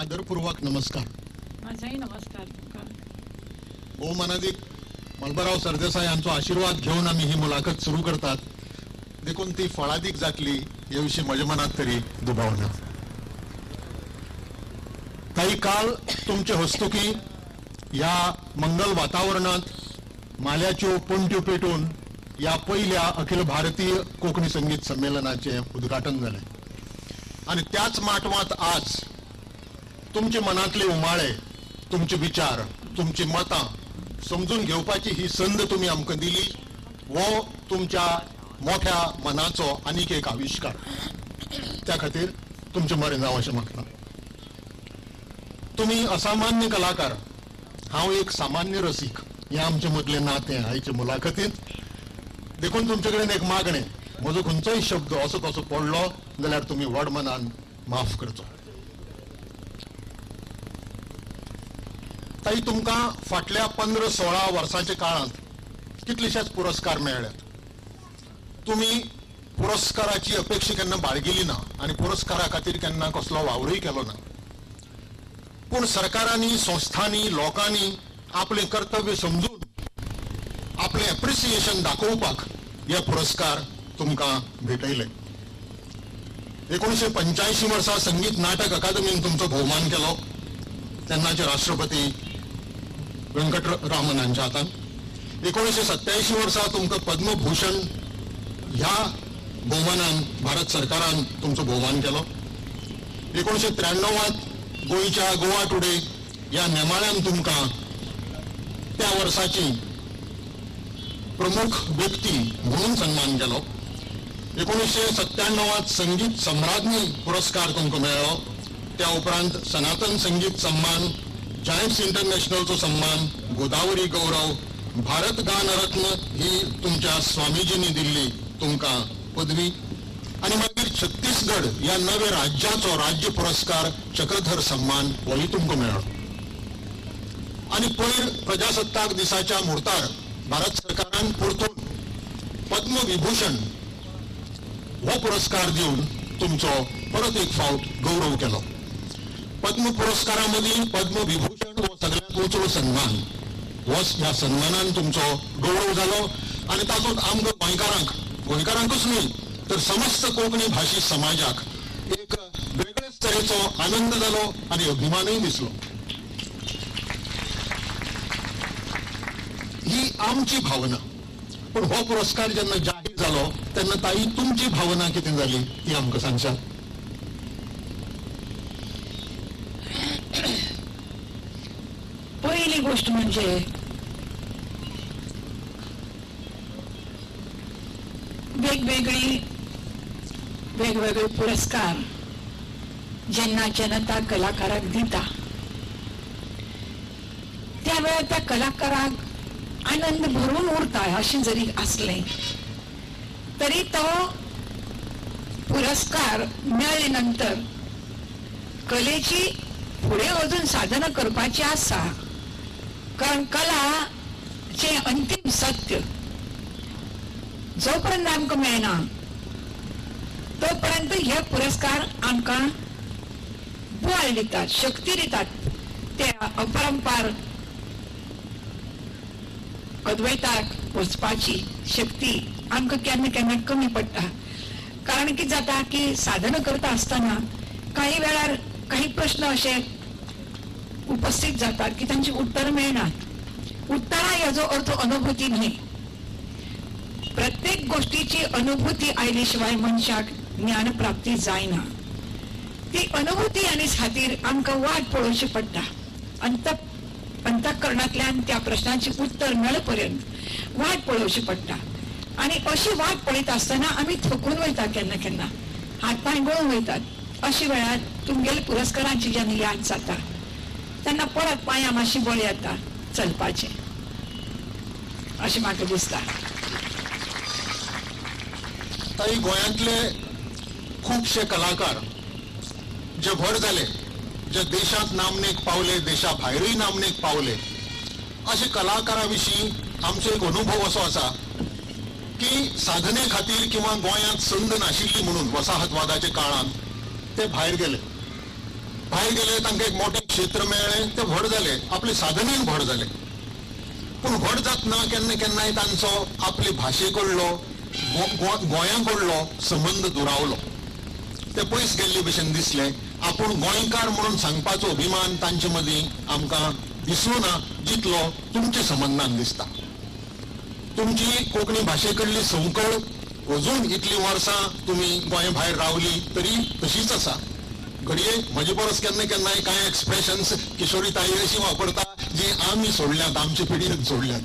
आदरपूर्वक नमस्कार. माझाही नमस्कार तुमकां. भोवमानादीक मलबराव सरदेसाय हांचो आशिर्वाद घेवन आमी ही मुलाखत सुरू करतात, देखून ती फळादीक जातली हे विशीं म्हज्या मनात तरी दुबाव ना. ताई, काल तुमचे हस्तुकी ह्या मंगल वातावरणांत माल्याच्यो पणट्यो पेटून ह्या पयल्या अखिल भारतीय कोंकणी संगीत संमेलनाचें उद्घाटन जालें आनी त्याच माटवांत आज तुमचे मनांतले उमाळे, तुमचे विचार, तुमची मतां समजून घेवपाची ही संद तुमी आमकां दिली, हो तुमच्या मोठ्या मनाचो आनीक एक आविश्कार. त्या खातीर तुमचें बरें जावं अशें मागता. तुमी असामान्य कलाकार, हांव एक सामान्य रसीक, हें आमचे मदलें नातें आयचे मुलाखतींत. देखून तुमचे कडेन एक मागणें, म्हजो खंयचोय शब्द असो तसो पडलो जाल्यार तुमी व्हड मनान माफ करचो. ताई, तुमकां फाटल्या 15-16 वर्सांच्या काळांत कितलेशेच पुरस्कार मेळ्ळ्यात. तुमी पुरस्काराची अपेक्षा केन्ना बाळगिली ना आनी पुरस्कारा खातीर केन्ना कसलो वावरूय केलो ना. पूण सरकारांनी, संस्थांनी, लोकांनी आपलें कर्तव्य समजून आपलें एप्रिसिएशन दाखोवपाक हे पुरस्कार तुमकां भेटयले. 1985 वर्सा संगीत नाटक अकादमीन तुमचो भोवमान केलो, तेन्नाचे राष्ट्रपती व्यंकट रामन हांच्या हातान. 1987 वर्सा तुमकां पद्मभूषण ह्या भोवमानान भारत सरकारान तुमचो भोवमान केलो. 1993 गोंयच्या गोवा टुडे ह्या नेमाळ्यान तुमकां त्या वर्साची प्रमुख व्यक्ती म्हणून सन्मान केलो. 1997 संगीत सम्राज्ञी पुरस्कार तुमकां मेळ्ळो. त्या उपरांत सनातन संगीत सम्मान, जायंट्स इंटरनॅशनलचो सन्मान, गोदावरी गौरव, भारत गान रत्न ही तुमच्या स्वामीजींनी दिल्ली तुमकां पदवी आनी मागीर छत्तीसगड ह्या नव्या राज्याचो राज्य पुरस्कार चक्रधर सन्मान होय तुमकां मेळ्ळो. आनी पयर प्रजासत्ताक दिसाच्या मुहूर्तार भारत सरकारान परतून पद्मविभूषण हो पुरस्कार दिवन तुमचो परत एक फावट गौरव केलो. पद्म पुरस्कारा मदीं पद्मविभूषण हो सगळ्यांत उंचलो सन्मान, हो ह्या सन्मानान तुमचो गौरव जालो आनी तातूंत आमकां गोंयकारांक, गोंयकारांकूच न्हय तर समस्त कोंकणी भाशी समाजाक एक वेगळेच तरेचो आनंद जालो आनी अभिमानूय दिसलो. ही आमची भावना. पूण हो पुरस्कार जेन्ना जाहीर जालो तेन्ना ताई तुमची भावना कितें जाली ती आमकां सांगशात? पहिली गोष्ट म्हणजे वेगवेगळी वेगवेगळे पुरस्कार जेन्ना जनता कलाकाराक दिता त्या वेळार त्या कलाकाराक आनंद भरून उरता अशें जरी आसलें तरी तो पुरस्कार मेळ्ळे नंतर कलेची फुडें अजून साधना करपाची आसा, कारण कला चें अंतीम सत्य जोपर्यंत आमकां मेळना तोपर्यंत हे पुरस्कार आमकां बळ दितात, शक्ती दितात. ते अपरंपार अद्वैताक वचपाची शक्ती आमकां केन्ना केन्ना कमी पडटा. कारण कितें जाता की साधना करता आसतना काही वेळार काही प्रश्न अशे उपस्थित जातात की तांची उत्तर मेळनात. उत्तरां हेजो अर्थ अनुभूती न्हय. प्रत्येक गोष्टीची अनुभूती आयली शिवाय मनशाक ज्ञानप्राप्ती जायना. ती अनुभूती आनी खातीर आमकां वाट पळोवची पडटा. अंतःकरणांतल्यान त्या प्रश्नाची उत्तर मेळपर्यंत वाट पळोवची पडटा आनी अशी वाट पळयत आसतना आमी थकून वयता, केन्ना केन्ना हात पांय गळून वयतात. अशी वेळार तुमगेले पुरस्कारांची जेन्ना याद जाता तेन्ना परत पांयां मातशी बळ येता चलपाचें, अशें म्हाका दिसता. ताई, गोंयांतले खुबशे कलाकार जे व्हड जाले, जे देशांत नामनेक पावले, देशा भायरूय नामनेक पावले, अशे कलाकारा विशीं आमचो एक अनुभव असो आसा की साधने खातीर किंवा गोंयांत संद नाशिल्ली म्हणून वसाहतवादाच्या काळांत ते भायर गेले. भायर गेले, तांकां एक मोठें क्षेत्र मेळ्ळें, ते व्हड जाले, आपले साधनेन व्हड जाले. पूण व्हड जातना केन्ना केन्नाय तांचो आपले भाशे कडलो, गोंया कडलो संबंद दुरावलो. ते पयस गेल्ले भशेन दिसले. आपूण गोंयकार म्हणून सांगपाचो अभिमान तांचे मदीं आमकां दिसलो ना जितलो तुमच्या संबंदान दिसता. तुमची कोंकणी भाशे कडली संवकळ अजून इतलीं वर्सां तुमी गोंया भायर रावली तरी तशीच आसा. घडये म्हजे परस केन्ना केन्नाय कांय एक्सप्रेशन्स किशोरी ताई अशी वापरता जी आमी सोडल्यात, आमचे पिढीन सोडल्यात.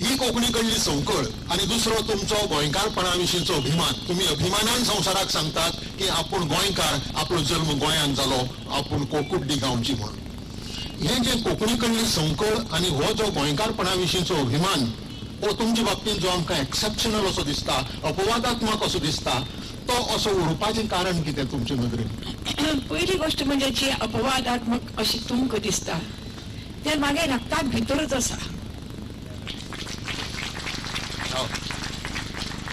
ही कोंकणी कडली संवकळ आनी दुसरो तुमचो गोंयकारपणा विशींचो अभिमान. तुमी अभिमानान संवसाराक सांगतात की आपूण गोंयकार, आपलो जल्म गोंयांत जालो, आपूण कोकुड्डी गांवची म्हणून. हें जें कोंकणी कडली संवकळ आनी हो जो गोंयकारपणा विशींचो अभिमान हो तुमचे बाबतींत जो आमकां एक्सेप्शनल असो दिसता, अपवादात्मक असो दिसता, तो असो उरपाचें कारण कितें तुमचे नदरेन? पयली गोश्ट म्हणजे जी अपवादात्मक अशी तुमकां दिसता तें मागीर रक्तात भितरूच आसा.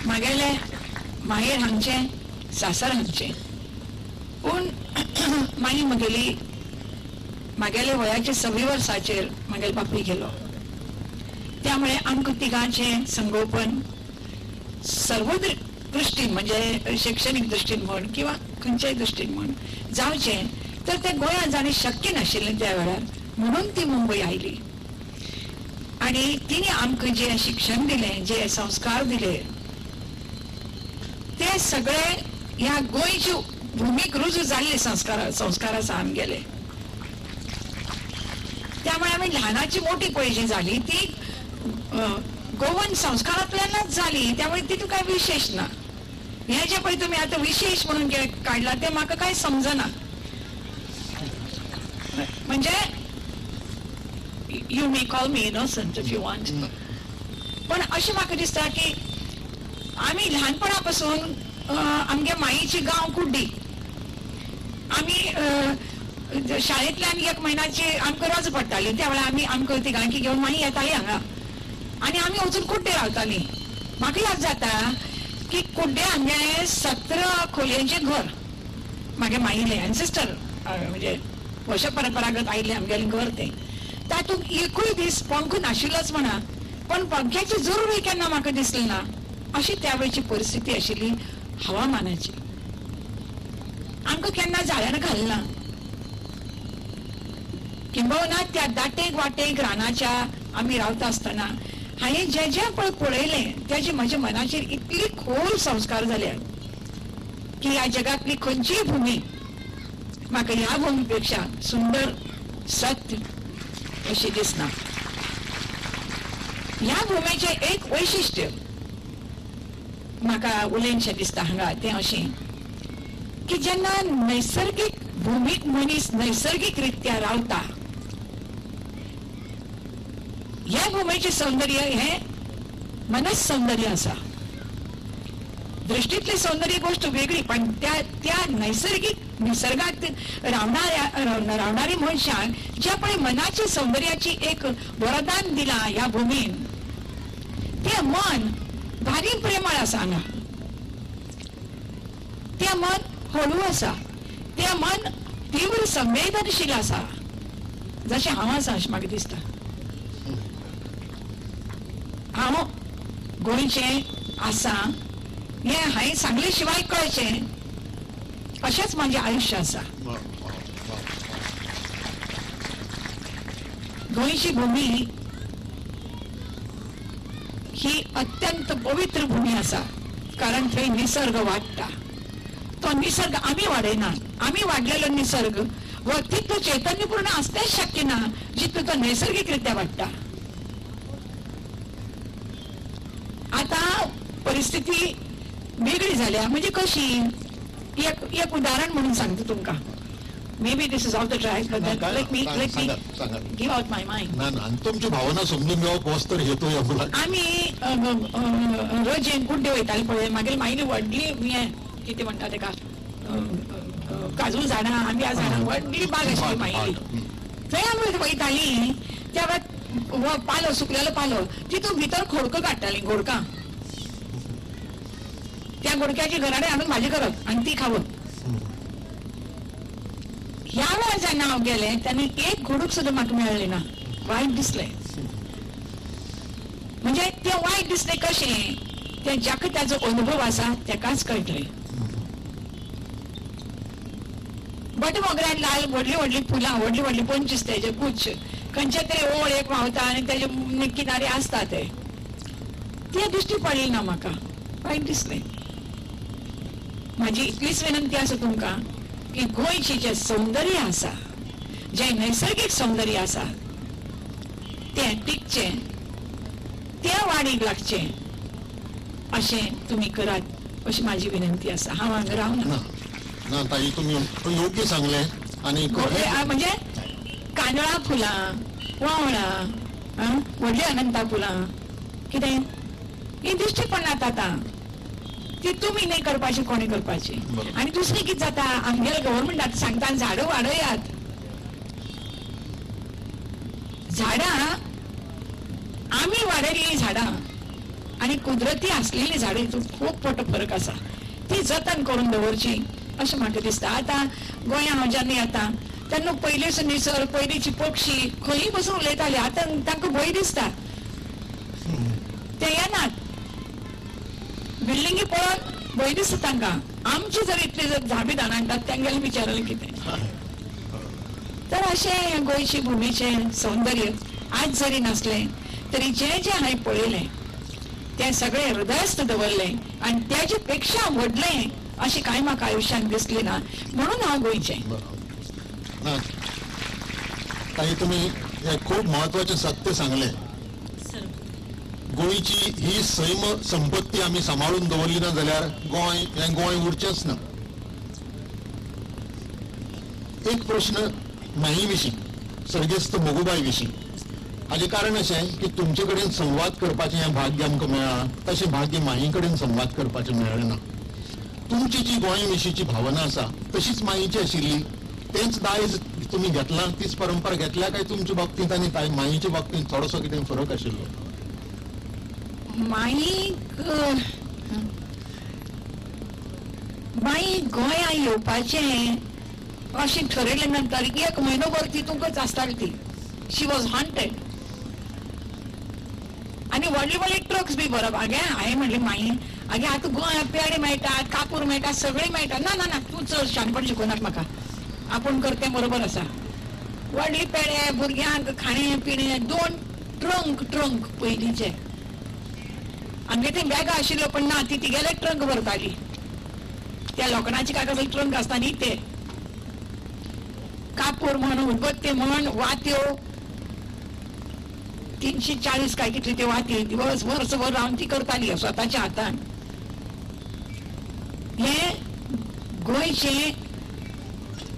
मागेले माहेर हांगचें, सासर हांगचें, पूण मागीर म्हगेली मागेले वयाचे 26 वर्साचेर मागेले बापूय गेलो. त्यामुळे आमकां तिगांचें संगोपन सर्व दृश्टीन, म्हणजे शिक्षणीक दृश्टीन म्हण किंवा खंयच्याय दृश्टीन म्हण जावचें तर तें गोंयांत जाणें शक्य नाशिल्लें त्या वेळार, म्हणून ती मुंबय आयली. आनी तिणें आमकां जें शिक्षण दिलें, जे संस्कार दिले, ते सगळे ह्या गोंयची भुमीक रुजू जाल्ले संस्कार आसा आमगेले. त्यामुळे आमी ल्हानाची मोठी पळय जी जाली ती गोवन संस्कारांतल्यानच जाली. त्यामुळे तितून कांय विशेश ना. हें जें पळय तुमी आतां विशेश म्हणून काडलां तें म्हाका कांय समजना. म्हणजे you may call me innocent if you want, पण अशें म्हाका दिसता की आमी ल्हानपणा पासून आमगे माईची गांव कुड्डी, आमी शाळेंतल्यान एक म्हयन्याची आमकां रजा पडटाली. त्या वेळार आमी आमकां तिगांकी घेवन माई येताली हांगा आनी आमी वचून कुड्डे रावतालीं. म्हाका याद जाता की कुड्डे आमगेलें 17 खोलयेंचें घर, म्हागे माईलें एन्सिस्टर म्हणजे वंश परंपरागत आयिल्लें आमगेलें घर तें. तातूंत एकूय दीस पंखो नाशिल्लोच म्हणा, पण पंख्याची जरुरी केन्ना म्हाका दिसली ना. अशी त्या वेळची परिस्थिती आशिल्ली हवामानाची. आमकां केन्ना झाडान घालना किंबहुना त्या दाटेक वाटेक रानाच्या आमी रावता आसतना हांवें जें जें पळय पळयलें तेजे म्हज्या मनाचेर इतली खोल संस्कार जाल्या की ह्या जगांतली खंयचीय भुमी म्हाका ह्या भुमीपेक्षा सुंदर, सत्य अशी दिसना. ह्या भुमीचें एक वैशिश्ट्य म्हाका उलयनशें दिसता हांगा, तें अशें की जेन्ना नैसर्गीक भुमीक मनीस नैसर्गीक रित्या रावता, ह्या भुमीचें सौंदर्य हें मनस सौंदर्य आसा. दृष्टीतलें सौंदर्य गोश्ट वेगळी, पण त्या त्या नैसर्गिक निसर्गात रावणारी मनशांक ज्या पळय मनाच्या सौंदर्याची एक वरदान दिलां ह्या भुमीन, तें मन भारी प्रेमळ आसा हांगा. तें मन हळू आसा, तें मन तीव्र संवेदनशील आसा, जशें हांव आसा अशें म्हाका दिसता. हांव गोंयचें आसा हें हांवें सांगले शिवाय कळचें अशेंच म्हाजें आयुश्य आसा. गोंयची भूमी ही अत्यंत पवित्र भूमी आसा, कारण थंय निसर्ग वाडटा. तो निसर्ग आमी वाडयना, आमी वाडलेलो निसर्ग व तितलो चैतन्यपूर्ण आसतेच शक्य ना जितलो तो नैसर्गिक रित्या वाडटा. आतां परिस्थिती वेगळी जाल्या. म्हणजे कशी, एक उदाहरण म्हणून सांगता तुमकां. Maybe this is off the track, but let me give out my mind. ना ना, तुमची भावना समजून घेवप होच तर हेतू ह्या मुलाक. आमी रजेन कुड्डे वयताले पळय, मागीर मागीर व्हडली हें कितें म्हणटा तेका, काजू झाडां, आंब्या झाडां, व्हडली बाग आशिल्ली मागीर. थंय आमी वयतालीं त्या वेळार पालो, सुकलेलो पालो, तितून भितर खोडकां काडटालीं, घोडकां. त्या गोडक्याची घराडे हाडून भाजी करप आनी ती खावप. ह्या वेळार जेन्ना हांव गेलें तेन्ना एक घुडूक सुद्दां म्हाका मेळ्ळें ना. वायट दिसलें. म्हणजे तें वायट दिसलें कशें, तें जाका ताजो अनुभव आसा तेकाच कळटलें. बटमोगऱ्यान लाल व्हडलीं व्हडलीं फुलां, व्हडलीं व्हडलीं पंचीस तेजे गुच्छ, खंयच्या तरी ओळ एक व्हांवता आनी तेजे किनारे आसता ते, ते दिश्टी पडले ना म्हाका, वायट दिसलें. म्हाजी इतलीच विनंती आसा तुमकां की गोंयची जें सौंदर्य आसा, जें नैसर्गीक सौंदर्य आसा तें टिकचें, तें वाडीक लागचें अशें तुमी करात अशी म्हाजी विनंती आसा. हांव हांगा रावना. ना ताई, तुमी योग्य सांगलें. आनी म्हणजे कांदळा फुलां, वावळां, व्हडलीं अनंता फुलां कितें ही दिश्टी पडनात आतां. ती तुमी न्ही करपाची, कोणी करपाची. आनी दुसरें कितें जाता, आमगेले गव्हर्मेंट आतां सांगता झाडां वाडयात. झाडां आमी वाडयल्लीं झाडां आनी कुदरती आसलेलीं झाडां हितून खूब मोठो फरक आसा. ती जतन करून दवरची अशें म्हाका दिसता. आतां गोंया हांव जेन्ना येता तेन्ना पयलींचो निसर्ग, पयलींची पक्षी खंयी बसून उलयताले, आतां तांकां भंय दिसता, ते येनात. बिल्डिंगी पळोवन भंय दिसता तांकां. आमची जर इतली जर झाबी दाणांटात तेंगेलें विचारलें कितें. तर अशें गोंयची भुमीचें सौंदर्य आज जरी नासलें तरी जें जें हांवें पळयलें तें सगळें हृदयस्थ दवरलें आनी तेजे पेक्षा व्हडलें अशें कांय म्हाका आयुश्यांत दिसलें ना, म्हणून हांव गोंयचें. ना ताई, तुमी हें खूब म्हत्वाचें सत्य सांगलें. गोंयची ही सैम संपत्ती आमी सांबाळून दवरली ना जाल्यार गोंय हें गोंय उरचेंच ना. एक प्रश्न माई विशीं, सर्गेस्त मोगुबाय विशीं. हाजें कारण अशें की तुमचे कडेन संवाद करपाचें हें भाग्य आमकां मेळ्ळां, तशें भाग्य माई कडेन संवाद करपाचें मेळ्ळें ना. तुमची जी गोंय विशींची भावना आसा तशीच माईची आशिल्ली, तेंच दायज तुमी घेतलां, तीच परंपरा घेतल्या काय तुमच्या बाबतींत आनी माईच्या बाबतींत थोडोसो कितें फरक आशिल्लो? माईक माई गोंया येवपाचें अशें ठरयलें नंतर एक म्हयनोभर तितूंकच आसताली ती. She was haunted. आनी व्हडले व्हडले ट्रक्स बी भरप. आगे हांवें म्हणलें माई, आगे आतां गोंया पेडे मेळटात, कापूर मेळटा, सगळें मेळटा. ना ना ना, तूं चड शाणपण शिकोवनाक म्हाका, आपूण करतें बरोबर आसा. व्हडली पेडे, भुरग्यांक खाणें पिणें, 2 ट्रंक ट्रंक पयलींचे. आमगे ती बॅगां आशिल्ल्यो पण ना, ती तिगेले ट्रंक भरताली. त्या लोखणाची काय कसले ट्रंक आसता न्ही ते. कापूर म्हण, उदबत्ती म्हण, वात्यो 340 काय कितली ते वाती दिवस वर्सभर रावन ती करताली स्वताच्या हातान. हे गोंयचें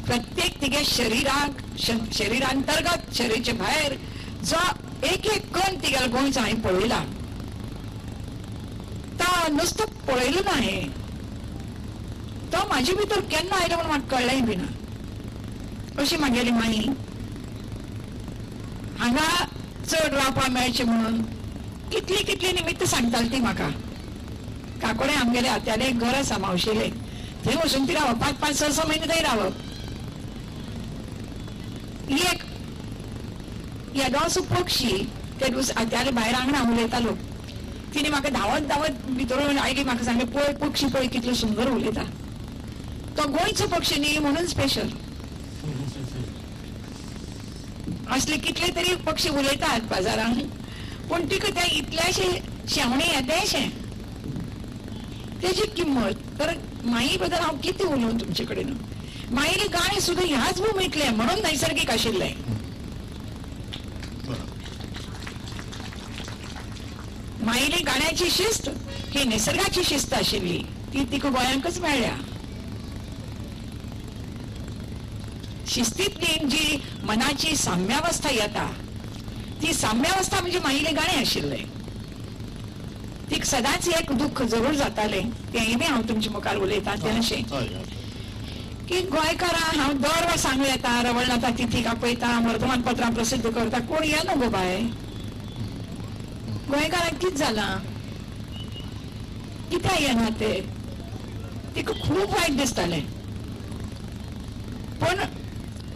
प्रत्येक तिगे शरिराक, शरिरांतर्गत, शरीरचे भायर जो एक एक कण तिगेलो गोंयचो हांवें पळयला, तो नुस्तो पळयलो ना. हे तो म्हाजे भितर केन्ना आयलो म्हूण म्हाका कळ्ळेंय बी ना. अशी म्हागेली माई हांगा चड रावपा मेळचें म्हणून कितली कितली निमित्त सांगताली ती म्हाका. काकोडे आमगेले आत्यालें एक घर आसा मावशेलें, थंय वचून ती रावप, 5 5 6 6 म्हयने थंय रावप. एक येदोसो पक्षी ते आत्याले भायर आंगणा उलयतालो. तिणें म्हाका धांवत धांवत भितर आयली, म्हाका सांगलें पळय पक्षी पळय कितलो सुंदर उलयता. तो गोंयचो पक्षी न्ही म्हणून स्पेशल. असले कितले तरी पक्षी उलयतात बाजारान, पूण तिका त्या इतल्याशे शेवणें येदेशें तेजी किंमत. तर माई बद्दल हांव कितें उलोवं तुमचे कडेन. माईलें गाणें सुद्दां ह्याच भुमींतलें म्हणून नैसर्गीक आशिल्लें. माईली गाण्याची शिस्त ही निसर्गाची शिस्त आशिल्ली, ती तिका गोंयांकच मेळ्ळ्या. शिस्तींतली जी मनाची साम्यावस्था येता ती साम्यावस्था म्हणजे माईलें गाणें आशिल्लें. तिका सदांच एक दुख्ख जरूर जातालें, तेंय बी हांव तुमच्या मुखार उलयतां तें अशें की गोंयकारां हांव दर वर्सा सांगू येता, रवळनाथा तिथीक आपयता, वर्तमानपत्रां प्रसिद्ध करता, कोण येना गो बाय. गोंयकारांक कितें जालां, कित्याक येना ते, तिका खूब वायट दिसतालें. पूण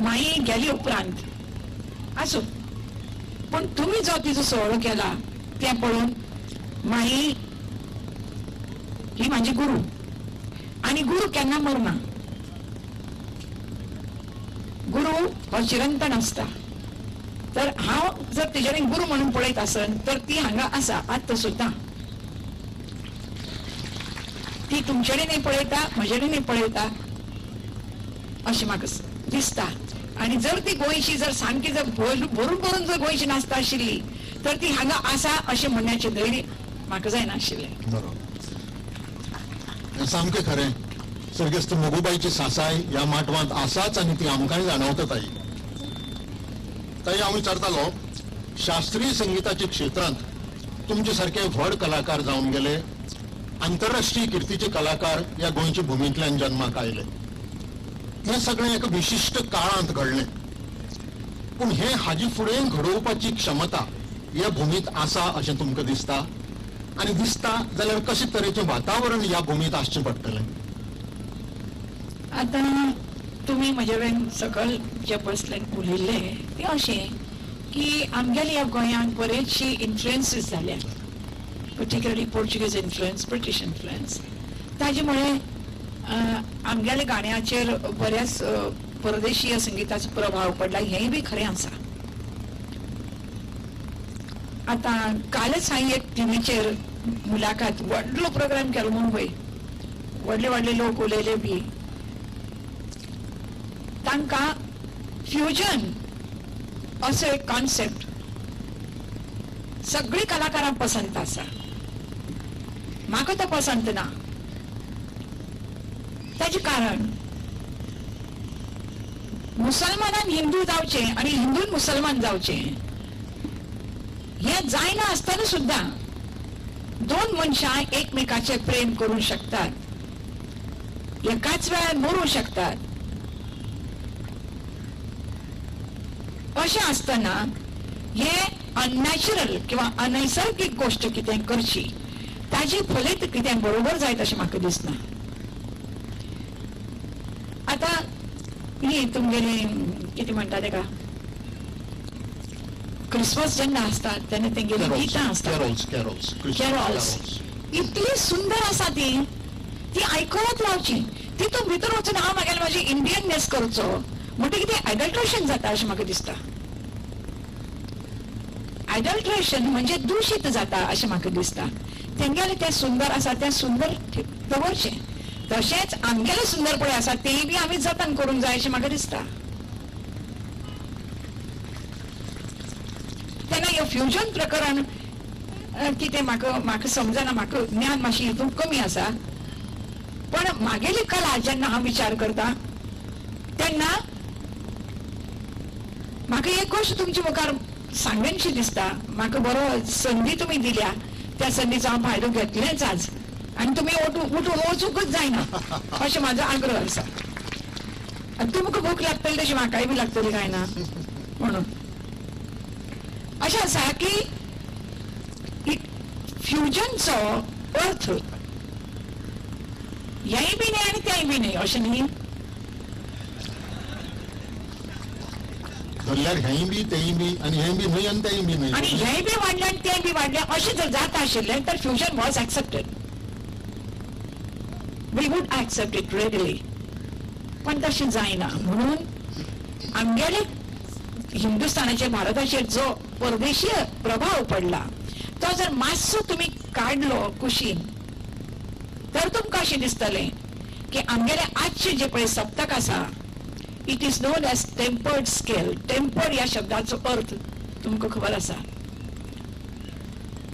माई गेली उपरांत आसूं, पूण तुमी जो तिचो सुवाळो केला तें पळोवन माई ही म्हाजी गुरू आनी गुरू केन्ना मरना. गुरू हो चिरंतन आसता. तर हांव जर तिजे कडेन गुरू म्हणून पळयत आसत तर ती हांगा आसा आत्तां सुद्दां. ती तुमचे कडेनय पळयता, म्हजे कडेनय पळयता अशें म्हाका दिसता. आनी जर ती गोंयची जर सामकी जर भरून भरून जर गोंयची नासता आशिल्ली तर ती हांगा आसा अशें म्हणण्याचें धैर्य म्हाका जायनाशिल्लें. बरोबर, सामकें खरें. सर्गेस्त मोगुबाईची सासाय ह्या माटवांत आसाच आनी ती आमकांय जाणवता. ताई ताई, हांव विचारतालो, शास्त्रीय संगिताच्या क्षेत्रांत तुमचे सारके व्हड कलाकार जावन गेले, आंतरराष्ट्रीय किर्तीचे कलाकार ह्या गोंयच्या भुमींतल्यान जन्माक आयले. हें सगळें एका विशिश्ट काळांत घडलें, पूण हें हाजी फुडें घडोवपाची क्षमता ह्या भुमींत आसा अशें तुमकां दिसता? आनी दिसता जाल्यार कशे तरेचें वातावरण ह्या भुमींत आसचें पडटलें? आतां तुमी म्हजे कडेन सकयल जे बसले उलयल्ले तें अशें की आमगेल्या ह्या गोंयांत बरेचशी इन्फ्लुएन्सीस जाल्या, particularly Portuguese influence, British influence. ताजे मुळे आमगेल्या गाण्याचेर बऱ्याच परदेशीय संगिताचो प्रभाव पडला, हेंय बी खरें आसा. आतां कालच हांवें एक टिवीचेर मुलाखत, व्हडलो प्रोग्राम केलो मुंबय, व्हडले व्हडले लोक उलयले बी. तांकां फ्युजन असो एक कॉन्सेप्ट सगळीं कलाकारांक पसंत आसा, म्हाका तो पसंत ना. ताचें कारण मुसलमानान हिंदू जावचें आनी हिंदून मुसलमान जावचें हें जायना आसतना सुद्दां दोन मनशां एकमेकाचेर प्रेम करूंक शकतात, एकाच वेळार मरूंक शकतात. अशें आसतना हे अननॅचरल किंवा अनैसर्गीक गोश्ट कितें करची ताजी फलित कितें बरोबर जायत अशें म्हाका दिसना. आतां ही तुमगेली कितें म्हणटा तेका क्रिसमस जेन्ना आसता तेन्ना तेंगेली गितां आसता, कॅरोल्स इतली सुंदर आसा ती, ती आयकत रावची. तितून भितर वचून हांव म्हागेलें म्हाजी इंडियननेस करचो म्हणटकीर तें एडल्ट्रेशन जाता अशें म्हाका दिसता. एडल्ट्रेशन म्हणजे दुशीत जाता अशें म्हाका दिसता. तेंगेलें तें सुंदर आसा तें सुंदर दवरचें, तशेंच आमगेलें सुंदर पळय आसा तेंय बी आमी जतन करूंक जाय अशें म्हाका दिसता. तेन्ना हें फ्युजन प्रकरण कितें म्हाका म्हाका समजना, म्हाका ज्ञान मातशें हितून कमी आसा. पण म्हागेली कला जेन्ना हांव विचार करता तेन्ना म्हाका एक गोश्ट तुमचे मुखार सांगनशी दिसता. म्हाका बरो संदी तुमी दिल्या, त्या संदीचो हांव फायदो घेतलेंच आज, आनी तुमी उठून वचूंकच जायना अशें म्हाजो आग्रह आसा. आनी तुमकां भूक लागतली तशी म्हाकाय बी लागतली काय ना म्हणून अशें आसा की फ्युजनचो अर्थ हेंय बी न्ही आनी तेंय बी न्ही अशें न्ही. धरल्यार हेंय बी तेंय बी आनी हें बी न्हय आनी तेंय बी न्हय, आनी हेंय बी वाडलें आनी तेंय बी वाडलें अशें जर जाता आशिल्लें तर fusion was accepted, we would accept it readily. पण तशें जायना. म्हणून आमगेले हिंदुस्थानाचेर भारताचेर जो परदेशीय प्रभाव पडला तो जर मातसो तुमी काडलो कुशीन तर तुमकां अशें दिसतलें की आमगेले आजचे जे पळय सप्तक आसा it is known as tempered scale. Tempered ह्या शब्दाचो अर्थ तुमकां खबर आसा,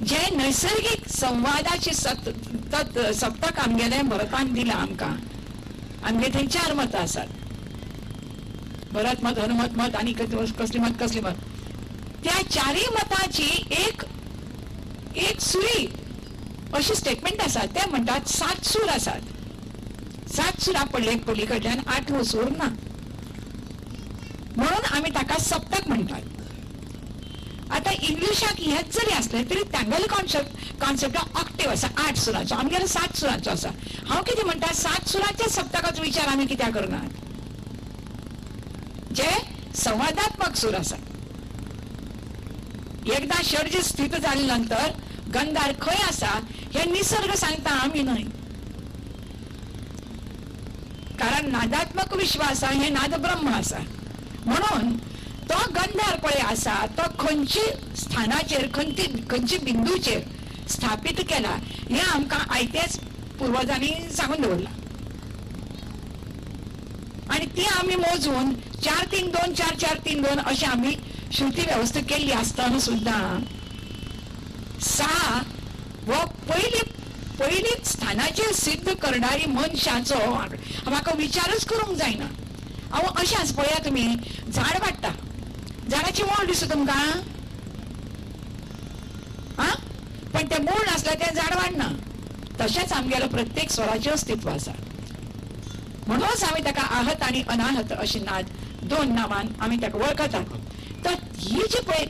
जे नैसर्गीक संवादाचे सप्तक आमगेले भरतान दिलां आमकां. आमगे थंय चार मतां आसात, भरत मत, हनुमत मत आनी कसली मत कसली मत. त्या चारय मताची एक एक सुरी अशी स्टेटमेंट आसा. ते म्हणटात 7 सूर आसात, 7 सुरां पडले पलीकडल्यान 8वो सूर ना, म्हणून आमी ताका सप्तक म्हणटात. आतां इंग्लिशाक हेच जरी आसलें तरी तांगेलो कॉन्सेप्ट ऑक्टेव आसा, 8 सुरांचो, आमगेलो 7 सुरांचो आसा. हांव कितें म्हणटा, 7 सुरांच्या सप्तकाचो विचार आमी कित्याक करनात? जे संवादात्मक सूर आसा. एकदां षड्ज स्थित जाले नंतर गंधार खंय आसा हे निसर्ग सांगता, आमी न्हय. कारण नादात्मक विश्व आसा, हे नाद ब्रह्म आसा. म्हणून तो गंधार पळय आसा तो खंयचे स्थानाचेर, खंयचे बिंदूचेर स्थापीत केला हें आमकां आयतेच पुर्वजांनी सांगून दवरलां. आनी ती आमी मोजून 4 3 2 4 4 3 2 अशें आमी श्रुती वेवस्था केल्ली आसतना सुद्दां सा हो पयली पयली स्थानाचेर सिद्ध करणारी मनशाचो म्हाका विचारच करूंक जायना. हांव अशें आसा पळया, तुमी झाड वाडटा, झाडाची मूळ दिसता तुमकां, आं, पण तें मूळ नासल्यार तें झाड वाडना. तशेंच आमगेलो प्रत्येक स्वराचें अस्तित्व आसा. म्हणूनच आमी ताका आहत आनी अनाहत अशी नाद दोन नांवान आमी ताका वळखतात. तर ही जी पळय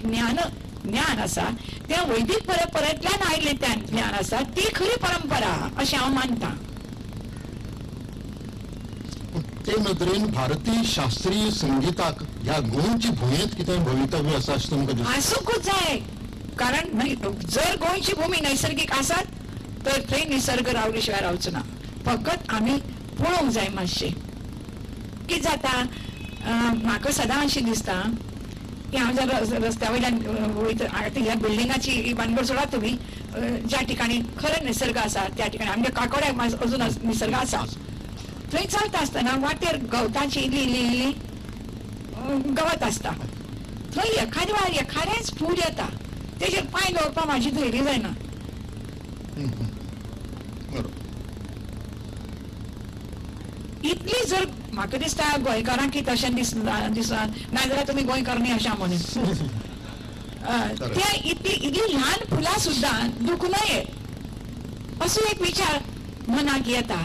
ज्ञान आसा तें वैदीक परंपरेंतल्यान आयिल्लें तें ज्ञान आसा, ती खरी परंपरा अशें हांव मानता. ते नदरेन भारतीय शास्त्रीय संगीताक ह्या गोंयची भुंयेंत कितें भवितव्य आसा अशें तुमकां दिसता? आसूंकूच जाय. कारण जर गोंयची भूमी नैसर्गीक आसात तर थंय निसर्ग रावले शिवाय रावचो ना. फकत आमी पळोवंक जाय मातशें. कितें जाता, म्हाका सदां अशें दिसता की हांव जर रस्त्या वयल्यान वयता, आतां ह्या बिल्डिंगाची भानगड सोडात तुमी, ज्या ठिकाणी खरें निसर्ग आसा त्या ठिकाणी आमच्या काकोड्याक अजून निसर्ग आसा, थंय चलता आसतना वाटेर गवताची इल्ली इल्ली इल्ली गवत आसता, थंय एखाद्या वेळार एखादेंच फूल येता, तेजेर पांय दवरपाक म्हाजी धैर्य जायना. इतली जर म्हाका दिसता गोंयकारांक की तशें दिसना, नाजाल्यार तुमी गोंयकार न्ही अशें म्हणून ते इतली इतली ल्हान फुलां सुद्दां दुखू नये असो एक विचार मनाक येता.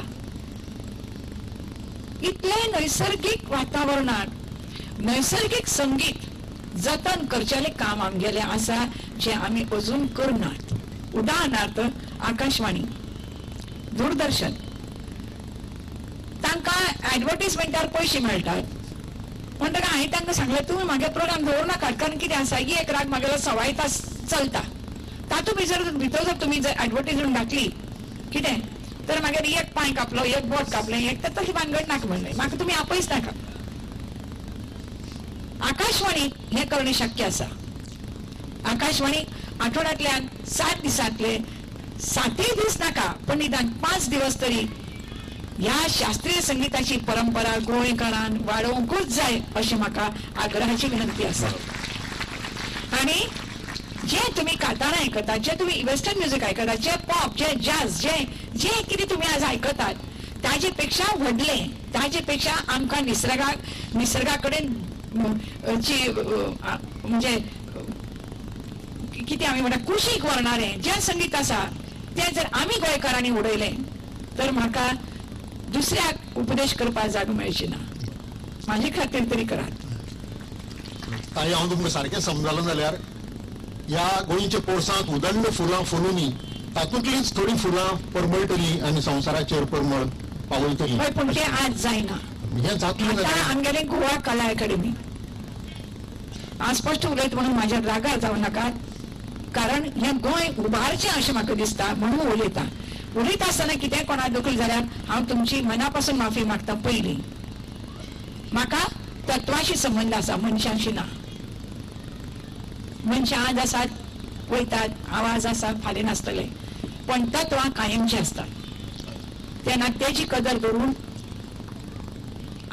इतलें नैसर्गीक वातावरणांत नैसर्गीक संगीत जतन करचेलें काम आमगेलें आसा जें आमी अजून करनात. उदाहरणार्थ आकाशवाणी, दूरदर्शन, तांकां एडवर्टीजमेंटार पयशे मेळटात. म्हणटकच हांवें तांकां सांगलें तुमी म्हागे प्रोग्राम दवरूं नाकात, कारण कितें आसा एक राग म्हागेलो सवाय तास चलता, तातूंत भितर जर तुमी जर एडवर्टीजमेंट घातली कितें तर मागीर एक पांय कापलो, एक बोट कापलें, एक तर तशी भानगड नाका म्हणलें, म्हाका तुमी आपयच नाका. आकाशवाणी हें करणे शक्य आसा. आकाशवाणी आठवड्यांतल्यान 7 दिसांतले 7 दीस नाका पण निदान 5 दिवस तरी ह्या शास्त्रीय संगीताची परंपरा गोंयकारान वाडोवंकूच जाय अशें म्हाका आग्रहाची विनंती आसा. आनी जे तुमी कांतारां आयकतात, जे तुमी वेस्टर्न म्युजीक आयकतात, जे पॉप, जे जॅज, जे जे कितें तुमी आज आयकतात ताजे पेक्षा व्हडलें, ताजे पेक्षा आमकां निसर्गा कडेन जी म्हणजे कितें आमी म्हणटा कुशीक व्हरणारें जें संगीत आसा तें जर आमी गोंयकारांनी उडयलें तर म्हाका दुसऱ्याक उपदेश करपाक जागो मेळची ना. म्हाजे खातीर तरी करात. ताई, हांव तुमकां सारकें समजालो जाल्यार ह्या गोंयच्या पोरसांत उदंड फुलां फुलुनी तातूंतलीच थोडीं फुलां परमळटलीं आनी संवसाराचेर परमळ पावयतलीं. हय, पूण तें आज जायना. हें जातलें आतां आमगेलें गोवा कला अकादमी, हांव स्पश्ट उलयता म्हणून म्हाज्या रागार जावं नाकात, कारण हें गोंय उबारचें अशें म्हाका दिसता म्हणून उलयता. उलयता आसतना कितेंय कोणाक दुखलें जाल्यार हांव तुमची मना पासून माफी मागता. पयलीं म्हाका तत्वाशी संबंद आसा, मनशांशी ना. मनशां आज आसात वयतात, आवाज आसा फाल्यां नासतले, पण तत्वां कायमचीं आसतात. तेन्ना तेजी कदर करून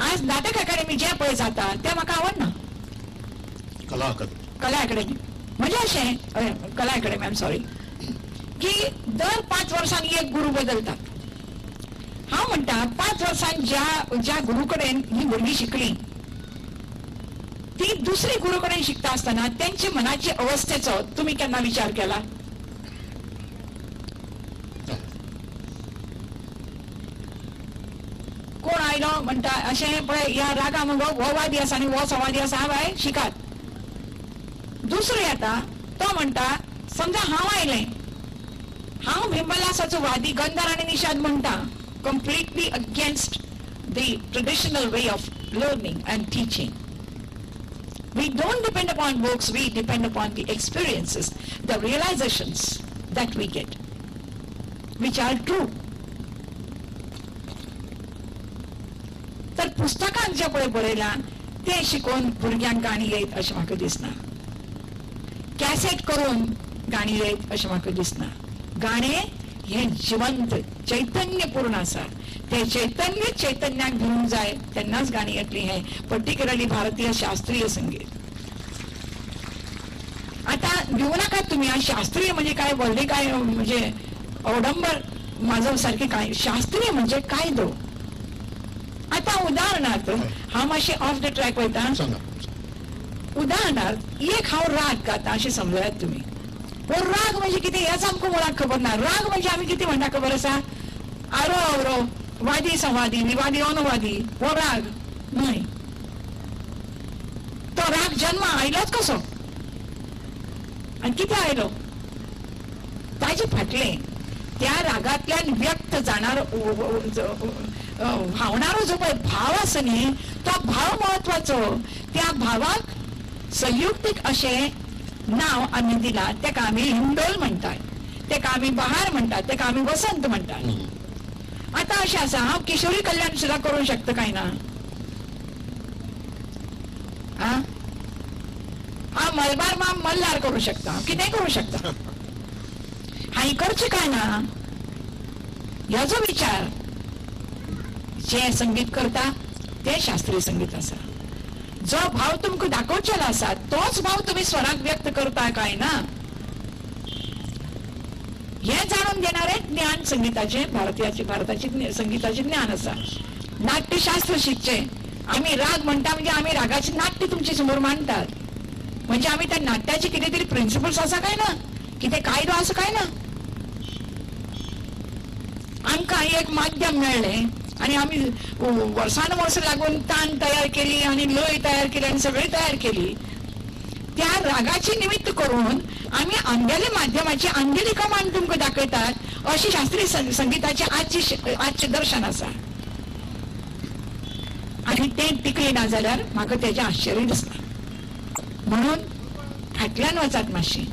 आज नाटक अकादमी जें पळय जाता तें म्हाका आवडना. कला अकादमी म्हणजे अशें, कला अकादमी I am sorry, की दर 5 वर्सांनी एक गुरू बदलतात. हांव म्हणटा 5 वर्सां ज्या ज्या गुरू कडेन ही भुरगीं शिकली ती दुसरी गुरू कडेन शिकता आसतना तेंचे मनाचे अवस्थेचो तुमी केन्ना विचार केला? कोण आयलो म्हणटा अशें पळय ह्या रागा मुगो हो वादी आसा आनी हो सवादी आसा, बाय शिकात. दुसरो येता तो म्हणटा समजा हांव आयलें, हांव भिंबलासाचो वादी गंधार आनी निषाद म्हणटा, completely against the traditional way of learning and teaching. We don't depend upon books, we depend upon the experiences, the realizations that we get, which are true. तर पुस्तकांत जें पळय बरयलां तें शिकोवन भुरग्यांक गाणी येत अशें म्हाका दिसना, कॅसेट करून गाणी येत अशें म्हाका दिसना. गाणें हें जिवंत चैतन्यपूर्ण आसा, ते चैतन्य चैतन्याक धरूंक जाय तेन्नाच गाणी येतली. हें पर्टिक्युलरली भारतीय शास्त्रीय संगीत. आतां भिवू नाकात तुमी, शास्त्रीय म्हणजे काय व्हडलें काय म्हणजे अवडंबर म्हाजो सारकें काय, शास्त्रीय म्हणजे कायदो. आतां उदाहरणार्थ हांव मातशें ऑफ the track वयता. उदाहरणार्थ एक हांव राग गाता अशें समजायात तुमी. हो राग म्हणजे कितें हेंच आमकां मुळाक खबर ना. राग म्हणजे आमी कितें म्हणटा खबर आसा? आरो अवरो, वादी संवादी, विवादी अनुवादी, हो राग न्हय. तो राग जन्म आयलोच कसो आनी कितें आयलो ताजे फाटलें त्या रागांतल्यान व्यक्त जाणार व्हांवणारो जो पळय भाव आसा न्ही तो भाव म्हत्वाचो. त्या भावाक संयुक्तीक अशें नांव आमी दिलां, तेका आमी हिंडोल म्हणटात, तेका आमी बहार म्हणटात, तेका आमी वसंत म्हणटात. आतां अशें आसा, हांव किशोरी कल्याण सुद्दां करूंक शकता काय ना? आं, हांव मलबार माम मल्हार करूं शकता, कितेंय करूं शकता. हांवें करचें काय ना ह्याचो विचार जें संगीत करता तें शास्त्रीय संगीत आसा. जो भाव तुमकां दाखोवचेलो आसा तोच भाव तुमी स्वराक व्यक्त करता काय ना हें जाणून घेणारें ज्ञान संगीताचें, भारतीयाचें, भारताचें संगीताचें ज्ञान आसा. नाट्यशास्त्र शिकचें. आमी राग म्हणटा म्हणजे आमी रागाचें नाट्य तुमचे समोर मांडटात, म्हणजे आमी त्या नाट्याचे कितें तरी प्रिंसिपल्स आसा काय ना, कितें कायदो आसा काय ना. आमकां एक माध्यम मेळ्ळें आनी आमी वर्सान वर्स लागून तान तयार केली आनी लय तयार केली आनी सगळी तयार केली. त्या रागाची निमित्त करून आमी आमगेले माध्यमाची आमगेली कमान तुमकां दाखयतात अशी शास्त्रीय संगीताचें आजचें दर्शन आसा. आनी तें टिकलें ना जाल्यार म्हाका तेजें आश्चर्य दिसता. म्हणून फाटल्यान वचात मातशें.